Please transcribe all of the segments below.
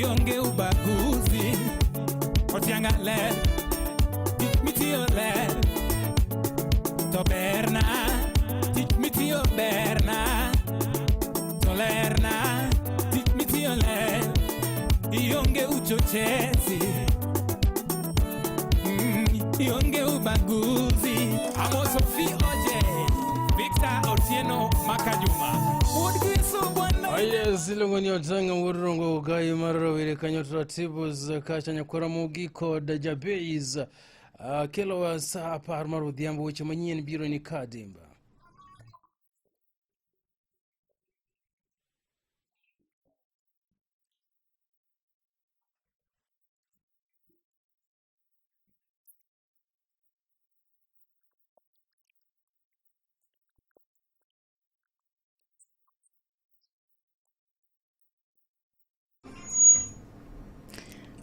Ionge ubaguzi. Otianga ler, tich mitiyo ler. To berna, tich mitiyo berna. To lerna, tich mitiyo ler. Ionge uchochezi. Ionge ubaguzi. Amos Sophie Oje, Victor Otieno Makajuma. Wuod Gisu bwana. Yes, iluongo ni Otanga wuod Rongo Ogai mar rawere kanyo Taratibu kacha nyakwara Mugi kod Jabez. Kelowa sa 10 mar odhiambo, weche manyien biro ni kadimba.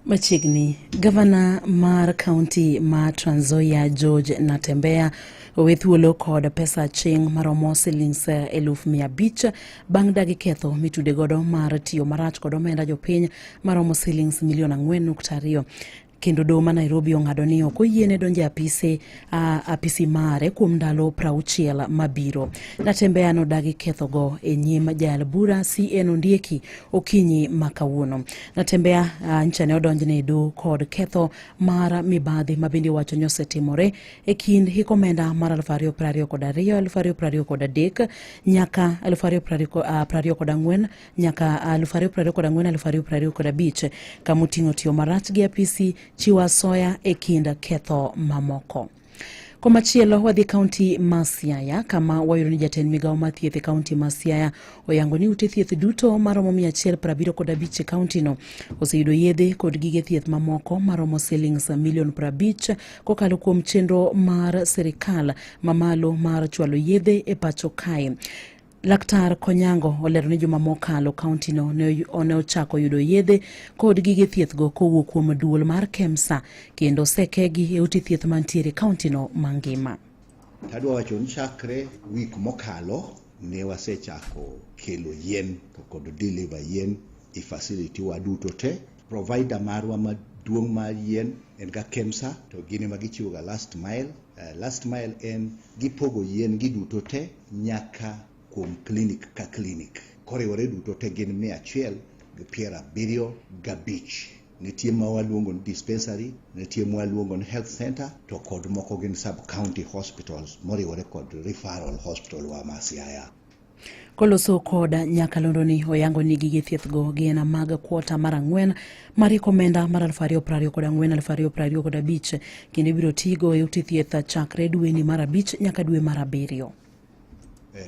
Machiegni, gavana mar kaunti ma Trans Nzoia George Natembeya owe thuolo kod pesa aching' maromo silings 500,000 bang' dagi ketho mitude godo mar tiyo marach kod omenda jopiny maromo silings milion 4.2. Kendo doho ma Nairobi ong'ado ni ok oyiene donjo e apisi mare kuom ndalo 60 mabiro. Natembeya nodagi kethogo e nyim jayal bura CN Ondieki okinyi ma kawuono. Natembeya ncha ne odonjne e doho kod ketho mar mibadhi ma bende owacho ni osetimore e kind hik omenda mar aluf ariyo piero ariyo kod ariyo, aluf ariyo piero ariyo kod adek, nyaka aluf ariyo piero ariyo kod ang'wen, nyaka aluf ariyo piero ariyo kod ang'wen, aluf ariyo piero ariyo kod abich, kama oting'o tiyo marach gi apisi, chiwo asoya e kind ketho mamoko. Komachielo wadhi kaunti ma Siaya kama wayudo ni jatend migawo mar thieth e kaunti ma Siaya oyango ni ute thieth duto maromo mia achiel piero abiriyo kod abich e kauntino oseyudo yedhe kod gige thieth mamoko maromo silings milion 50 kokalo kuom chenro mar sirikal mamalo mar chwalo yedhe e pacho kae. Laktar Konyango olero ni juma mokalo kauntino ne ochako yudo yedhe kod gige thiethgo kowuok kuom duol mar KEMSA kendo osekegi e ute thieth mantiere e kauntino mangima. Tadwa wacho ni chakre wik mokalo ne wasechako kelo yien to kod deliver yien e facility wa duto te. Provider marwa maduong' mar yien en ga KEMSA to gin ema gichiwo ga last mile. Last mile en gipogo yien gi duto te nyaka kuom clinic ka clinic. Koriwore duto te gin mia achiel gi piero abiriyo gabich. Nitie ma waluongo ni dispensary, nitie ma waluongo ni health center, to kod moko gin sub-county hospitals moriwore kod referral hospital wa ma Siaya. Koloso kod nyakalondo ni oyango ni gige thieth go gin mag kwota mar 4 mar hik omenda mar aluf ariyo piero ariyo kod ang'wen, aluf ariyo piero ariyo kod abich, kendo ibiro tigo e ute thieth chakre dweni mar 5 nyaka dwe mar 7.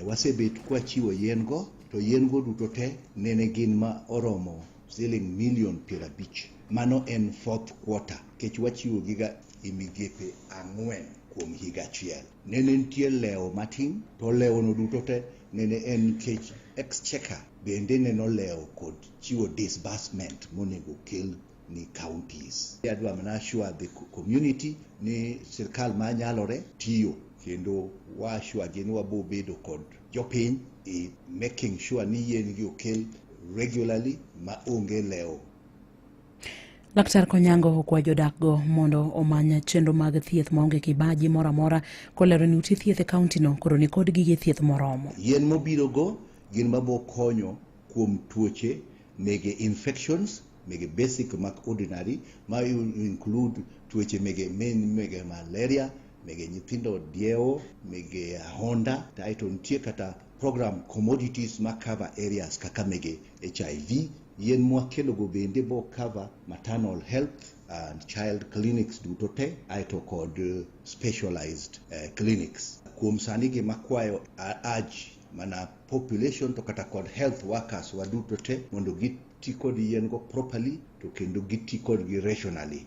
Wasebet kwachiwo yien go, to yien go duto te nene gin ma oromo siling milion piero abich. Mano en fourth quarter, nikech wachiwo giga e migepe 4 kuom higa achiel. Nene nitie lewo matin, to lewono duto te nene en nikech exchequer bende neno lewo kod chiwo disbursement monego okel ni counties. Adwa mana assure the community ni sirkal ma nyalore tiyo, kendo wa assure gi ni wabo bedo kod jopiny e making sure ni yien gi okel regularly ma onge lewo. Laktar Konyango okwayo jodak go mondo omany chenro mag thieth maonge kibaji moro amora, kolero ni ute thieth e kauntino koro ni kod gige thieth moromo. Yien mobiro go gin mabo konyo kuom tuoche mege infections, mege basic mak ordinary, ma include tuoche mege main mege malaria, mege nyithindo diewo, mege ahonda, aeto nitie kata program commodities ma cover areas kaka mege HIV. Yien mwakelo go bende bo cover maternal health and child clinics duto te, aeto kod specialized clinics. Kuom sani gima kwayo urge mana population to kata kod health workers waduto te mondo giti kod yien go properly to kendo giti kodgi rationally.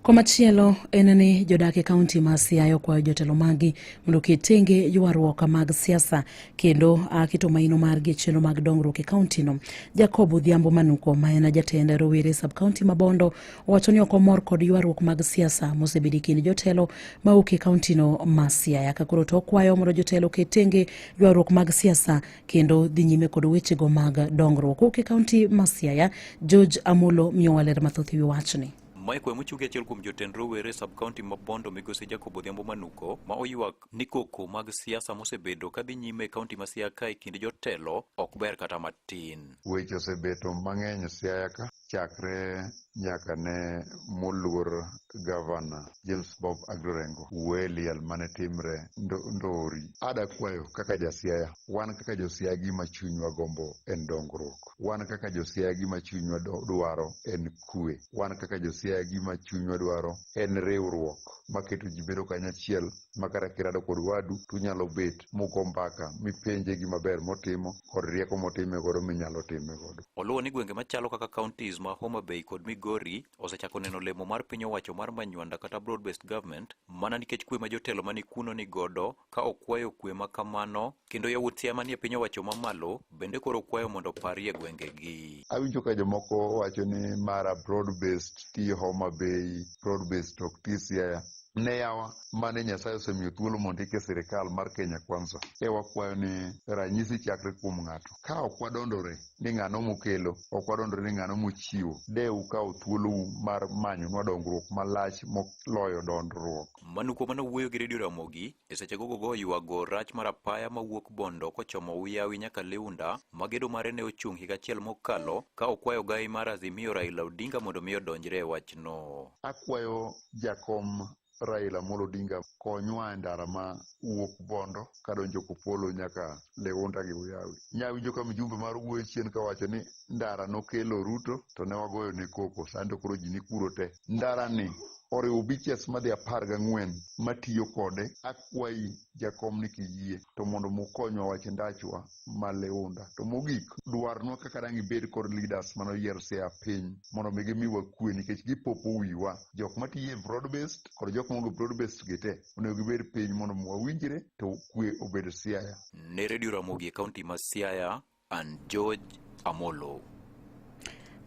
Komachielo en ni jodak e kaunti ma Siaya okwayo jotelo maggi mondo oket tenge ywaruok mag siasa kendo keto maino margi e chenro mag dongruok e kauntino. Jacob Odhiambo Manuko ma en jatend rowere sub kaunti ma Bondo owacho ni ok omor kod ywaruok mag siasa mosebedo e kind jotelo mawuok e kauntino ma Siaya. Ka koro to okwayo mondo jotelo oket tenge ywaruok mag siasa kendo dhi nyime kod wechego mag dongruok. Kowuok e kaunti ma Siaya, George Amolo miyowa ler mathoth e wi wachni. Mae kwayo mochiw gi achiel kuom jotend rowere e sub-county ma Bondo migosi Jacob Odhiambo Manuko ma oywak ni koko mag siasa mosebedo kadhi nyime e kaunti ma Siaya ka e kind jotelo ok ber kata matin. Weche osebeto mang'eny Siaya ka chakre nyaka ne moluor gavana James Bob Aggrey Orengo wuoye liel mane timre Ndori. Ada kwayo kaka ja Siaya, wan kaka jo Siaya gima chunywa gombo en dongruok. Wan kaka jo Siaya gima chunywa dwaro en kwe. Wan kaka jo Siaya gima chunywa dwaro en riwruok maketo ji bedo kanyachiel ma kata kirado kod wadu tunyalo bet mugo mbaka mipenje gima ber motimo kod rieko motime godo minyalo time godo. Oluwo ni gwenge machalo kaka counties ma Homa Bay kod Migori osechako neno olemo mar piny owacho mar Manywanda kata broad based government mana nikech kwe ma jotelo mani kuno ni godo ka okwayo kwe ma kamano kendo yawuot Siaya manie piny owacho mamalo bende koro kwayo mondo oparie gwengegi. Awinjo ka jomoko wacho ni mara broad based ti Homa Bay, broad based ok ti Siaya. Ne yawa mane Nyasaye osemiyo thuolo mondo ike sirikal mar Kenya Kwanza. E wakwayo ni ranyisi chakre kuom ng'ato. Ka ok wadondore ni ng'ano mokelo, ok wadondore ni ng'ano mochiwo, de ukaw thuolou mar manyonwa dongruok malach moloyo dondruok. Manuko mane owuoyo gi Radio Ramogi e seche gogo go ywago rach mar apaya mawuok Bondo kochomo Uyawi nyaka Liunda ma gedo mare ne ochung' higa achiel mokalo ka okwayo gai mar Azimio Raila Odinga mondo mi odonjre e wachno. Akwayo jakom Raila Amolo Odinga konywa e ndara ma wuok Bondo kadonjo Kopolo nyaka Liunda gi Uyawi. Nyawinjo ka mjumbe mar wuoyo chien kawacho ni ndara nokelo Ruto to ne wagoyo ne koko, sani to koro ji ni kuro te. Ndara ni oriwo beaches madhi 14 matiyo kode. Akwayi jakom ni kiyie to mondo mukonywa wach ndachwa ma Liunda. To mogik, dwarnwa kaka dang' ibed kod leaders manoyier Siaya piny mondo mi gimiwa kwe nikech gipopo wiwa. Jok matiyo e broad based kod jok maonge broad based gi te onego gibed piny mondo mi wawinjre to kwe obed Siaya. Ne Radio Ramogi e kaunti ma Siaya, an George Amolo.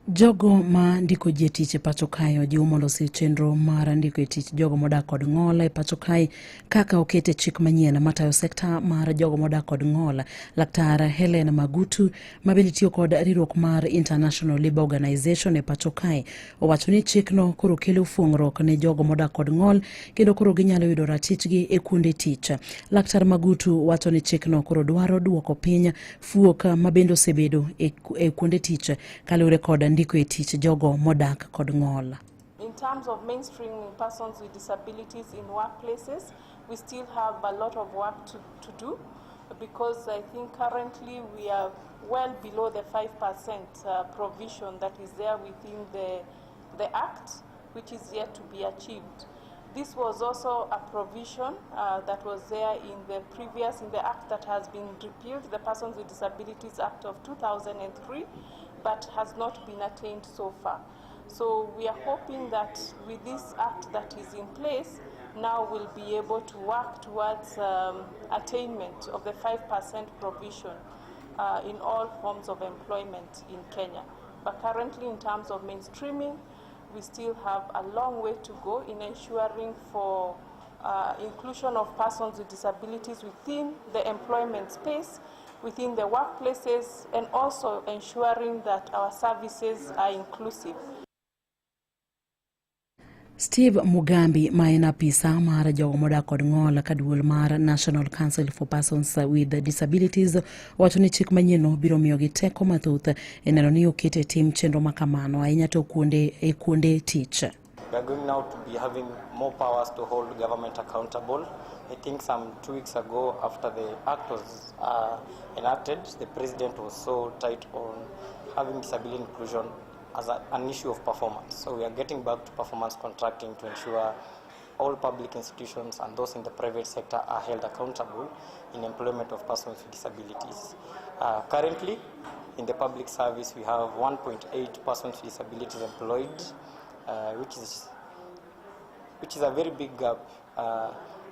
Jogo ma ndiko ji e tich e pacho kae ojiw mondo osir chenro mar ndiko e tich jogo modak kod ng'ol e pacho kae kaka oket e chik manyien matayo sekta mar jogo modak kod ng'ol. Laktar Helen Magutu ma bende tiyo kod riwruok mar International Labour Organization e pacho kae owacho ni chikno koro kelo fuong'ruok ne jogo modak kod ng'ol kendo koro ginyalo yudo ratichgi e kuonde tich. Laktar Magutu wacho ni chikno koro dwaro duoko piny fuok ma bende osebedo e kuonde tich kaluwore kod ndiko e tich jogo modak kod ng'ol. In terms of mainstreaming persons with disabilities in workplaces, we still have a lot of work to do because I think currently we are well below the 5% provision that is there within the Act, which is yet to be achieved. This was also a provision that was there in the previous, in the Act that has been repealed, the Persons with Disabilities Act of 2003, but has not been attained so far. So we are hoping that with this Act that is in place, now we'll be able to work towards attainment of the 5% provision in all forms of employment in Kenya. But currently, in terms of mainstreaming, we still have a long way to go in ensuring for inclusion of persons with disabilities within the employment space, within the workplaces, and also ensuring that our services are inclusive. Steve Mugambi ma en apisa mar jogo modak kod ng'ol ka duol mar National Council for Persons with Disabilities wacho ni chik manyienno biro miyogi teko mathoth e neno ni oket e tim chenro makamano ahinya to kuonde e kuonde tich. We are going now to be having more powers to hold government accountable. I think some 2 weeks ago, after the act was enacted, the president was so tight on having disability inclusion as an issue of performance. So we are getting back to performance contracting to ensure all public institutions and those in the private sector are held accountable in employment of persons with disabilities. Currently, in the public service, we have 1.8 persons with disabilities employed, which is which is a very big gap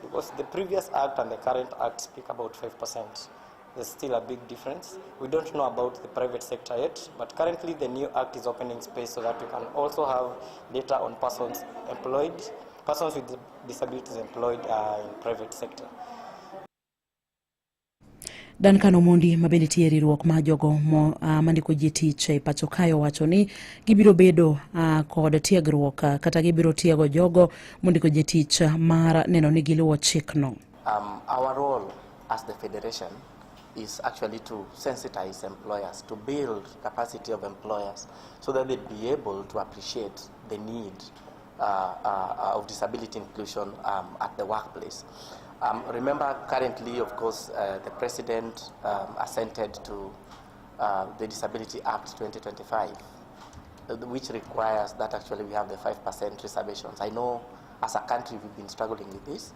because the previous act and the current act speak about 5%. There's still a big difference. We don't know about the private sector yet, but currently the new act is opening space so that we can also have data on persons employed, persons with disabilities employed in private sector. Duncan Omondi ma bende tiyo e riwruok mar jogo mo, mandiko ji tich e pacho kae owacho ni gibiro bedo kod tiegruok kata gibiro tiego jogo mondiko ji tich mar neno ni giluwo chikno. Our role as the federation is actually to sensitize employers, to build capacity of employers so that they'd be able to appreciate the need of disability inclusion at the workplace. Remember, currently, of course, the President assented to the Disability Act 2025, which requires that actually we have the 5% reservations. I know as a country we've been struggling with this,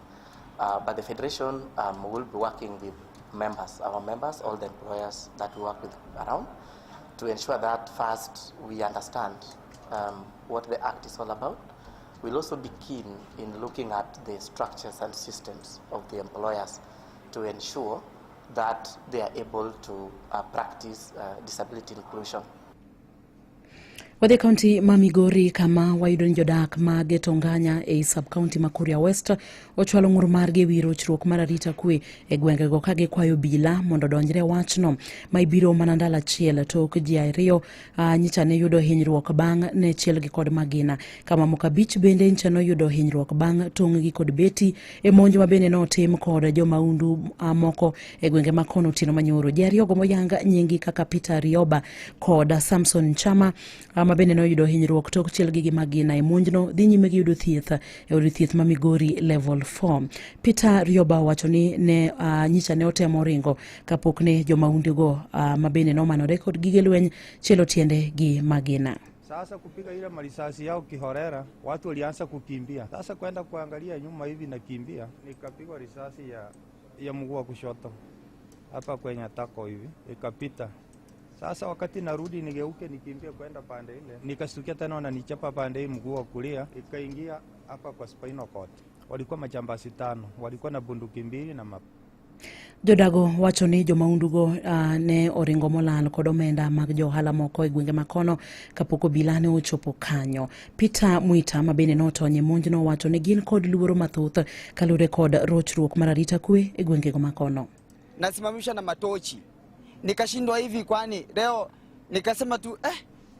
but the Federation will be working with members, our members, all the employers that we work with around, to ensure that first we understand what the Act is all about. We'll also be keen in looking at the structures and systems of the employers to ensure that they are able to practice disability inclusion. Wadhi e kaunti ma Migori kama wayudo ni jodak mag Tonganya ei sub kaunti ma Kuria West ochwalo ng'ur margi ewi rochruok mar arita kwe e gwengego ka gikwayo obila mondo odonjre e wachno ma ibiro mana ndalo achiel tok ji ariyo nyicha ne yudo hinyruok bang' ne chielgi kod magina kama moko abich bende nyicha noyudo hinyruok bang' tong'gi kod beti e monj ma bende notim kod jomaundu moko e gwenge ma kono otieno manyoro. Ji ariyogo moyang nyinggi kaka Peter Rioba kod Samson Chama ma bende noyudo hinyruok tok chielgi gi magina e monjno dhi nyime gi yudo thieth e od thieth ma Migori level 4. Peter Rioba owacho ni ne nyicha ne otemo ringo kapok ne jomaundugo ma bende nomanore kod gige lweny chielo tiende gi magina. Sasa kupiga ile marisasi yao kiholela, watu walianza kukimbia. Sasa kwenda kuangalia nyuma hivi nakimbia, nikapigwa risasi ya mguu wa kushoto hapa kwenye tako hivi, ikapita. Sasa wakati narudi nigeuke nikimbie kwenda pande ile, nikastukia tena wananichapa pande hii mguu wa kulia, ikaingia hapa kwa spinal cord. Walikuwa majambazi 5, walikuwa na bunduki 2 na map. Jodago wacho ni jomaundugo ne oringo molal kod omenda mag jo ohala moko e gwenge makono kapok obila ne ochopo kanyo. Peter Mwita ma bende notony e monjno wacho ni gin kod luoro mathoth kaluwore kod rochruok mar arita kwe e gwengego makono. Nasimamishwa na matochi, nikashindwa hivi, kwani leo nikasema tu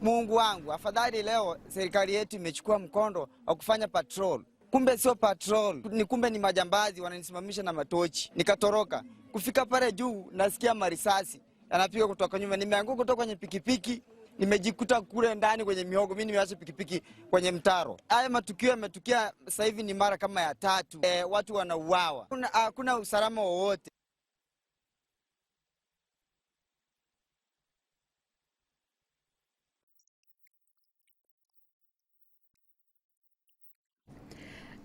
Mungu wangu, afadhali leo serikali yetu imechukua mkondo wa kufanya patrol. Kumbe sio patrol, ni kumbe ni majambazi wananisimamisha na matochi. Nikatoroka. Kufika pale juu nasikia marisasi yanapiga kutoka nyuma. Nimeanguka kutoka kwenye pikipiki, nimejikuta kule ndani kwenye mihogo. Mimi nimeacha pikipiki kwenye mtaro. Haya matukio yametukia sasa hivi ni mara kama ya 3. Watu wanauawa. Hakuna usalama wowote.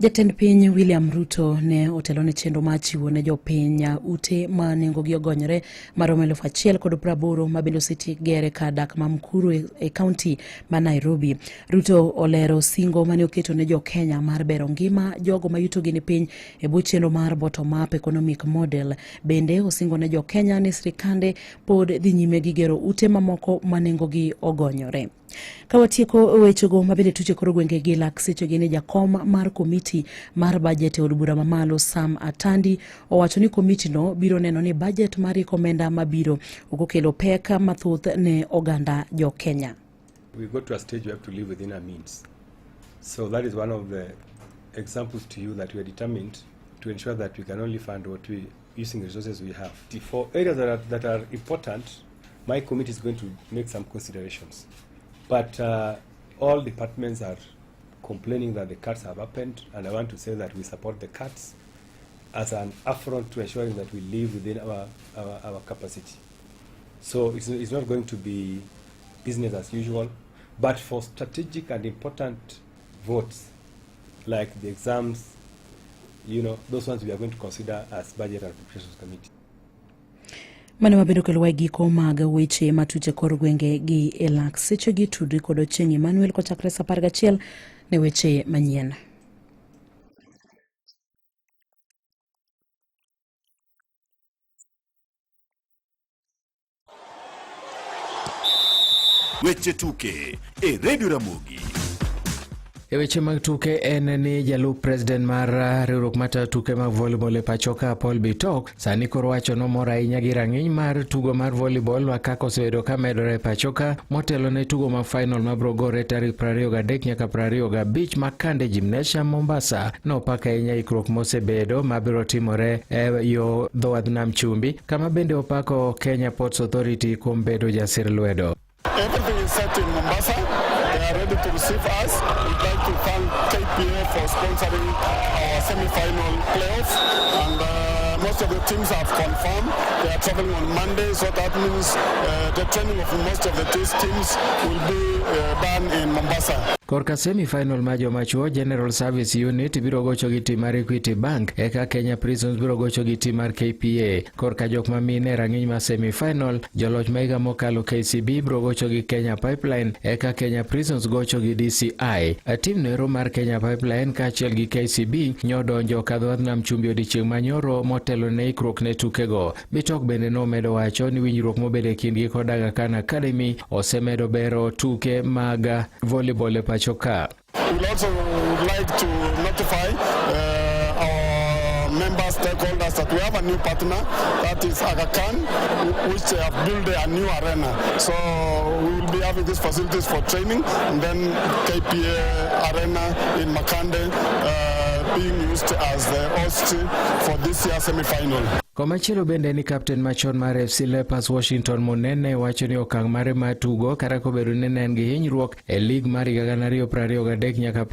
Jatend piny William Ruto ne otelo ne chenro mar chiwo ne jopiny ute ma nengogi ogonyore maromo 1,080 ma bende osetiek gere kar dak ma Mukuru e kaunti ma Nairobi. Ruto olero singo mane oketo ne jokenya mar bero ngima jogo ma yutogi ni piny e bwo chenro mar bottom up economic model. Bende osingo ne jokenya ni sirikande pod dhi nyime gi gero ute mamoko ma nengogi ogonyore. Ka watieko wechego mabende tuche koro gwenge gi lak sechegi ni jakom mar komiti mar bajet e od bura mamalo Sam Atandi owacho ni komiti no biro neno ni bajet mar iko omenda mabiro ok okelo pek mathoth ne oganda jo Kenya. We got to a stage we have to live within our means. So that is one of the examples to you that we are determined to ensure that we can only fund what we using the resources we have. For areas that are important, my committee is going to make some considerations. But all departments are complaining that the cuts have happened, and I want to say that we support the cuts as an affront to ensuring that we live within our capacity. So it's not going to be business as usual, but for strategic and important votes, like the exams, those ones we are going to consider as Budget and Appropriations Committee. Mano mabedo kelo e giko mag weche matuche kor gwenge gi e lak sechegi tudri kod Ochieng' Emmanuel kochakre sa 11 ne weche manyien. Weche tuke e Radio Ramogi. E weche mag tuke en ni jalup president mar riwruok matayo tuke mag volleyball e pacho ka, Paul Bitok, sani koro wacho nomor ahinya gi rang'iny mar tugo mar volleyball kaka osebedo ka medore e pacho ka motelo ne tugo ma final mabiro gore tarik 23 nyaka 25 Makande Gymnasium, Mombasa. Nopako ahinya ikruok mosebedo mabiro timore e yo dho wadh nam chumbi, kama bende opako Kenya Ports Authority kuom bedo jasir lwedo. Everything is set in Mombasa. They are ready to receive us. We'd like to thank KPA for sponsoring our semi-final playoff. And most of the teams have confirmed they are traveling on Monday, so that means the training of most of the these teams will be done in Mombasa. Korka semi-final ma joma chuo, General Service Unit biro gocho gi tim mar Equity Bank, eka Kenya Prisons biro gocho gi tim mar KPA. Korka jok ma mine e rang'iny mar semi-final, joloch ma higa mokalo KCB biro gocho gi Kenya Pipeline, eka Kenya Prisons gocho gi DCI. Tim noero mar Kenya Pipeline kaachiel gi KCB nyodonjo kadho wadh nam chumbi odiechieng' manyoro motelo ne ikruok ne tukego. Bitok bende nomedo wacho ni winjruok mobedo e kindgi kod Aga Khan Academy osemedo bero tuke mag volleyball e pacho ka. We'd also like to notify our member stakeholders that we have a new partner, that is Aga Khan, which they have built a new arena. So we will be having these facilities for training, and then KPA Arena in Makande being used as the host for this year's semi-final. Komachielo bende ni kapten machon mar FC Leopards, Washington Munene, wacho ni okang' mare mar tugo kata kobedo ni ne en gi hinyruok e lig mar higa 2023 nyaka